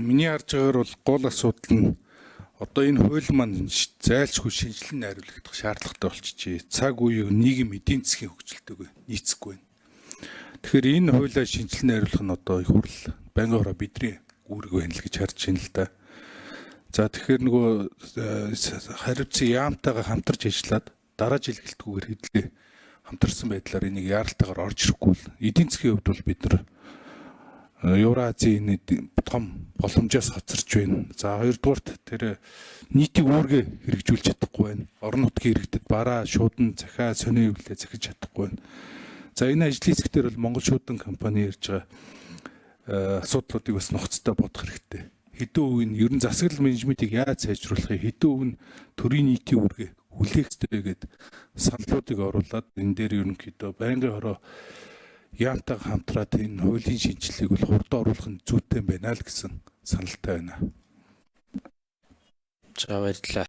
Миний харж байгаагаар бол гол асуудал нь одоо энэ хууль маань зайлшгүй шинжилэн найруулагдах шаардлагатай болчихжээ. Цаг үеийг нийгэм эдийн засгийн хөгжилтэйг нийцэхгүй байна. Тэгэхээр энэ хуулиа шинжилэн найруулах нь одоо их хурл байнгын хороо бидний үүрэг байна л гэж харж байна л да. За, тэгэхээр нөгөө хариуцсан яамтайгаа хамтарч ажиллаад дараа жил гэлтгүүгээр хэдлээ хамтарсан байдлаар энийг яаралтайгаар орж ирэхгүй бол эдийн засгийн хувьд бол бид нар Евразийн том боломжоос хоцорч байна. За, хоёрдугаарт тэр нийтийн үүргээ хэрэгжүүлж чадахгүй байна. Орон нутгийн иргэдэд бараа, шуудан, захиа, сонио хэвлээ захиж чадахгүй байна. За, энэ ажлын хэсгээр бол Монгол шуудан компани ярьж байгаа асуудлуудыг бас нухацтай бодох хэрэгтэй. Хэдэн үе нь ер нь засаглал менежментийг яаж сайжруулах вэ? Хэдэн үе нь төрийн нийтийн үүргээ хүлээх ёстой гээд саналуудыг оруулаад энэ дээр ерөнхийдөө байнгын хороо яамтайгаа хамтраад энэ хуулийн шинжилгээг бол хурдан оруулах нь зүйтэй юм байна л гэсэн саналтай байна. За, баярлалаа.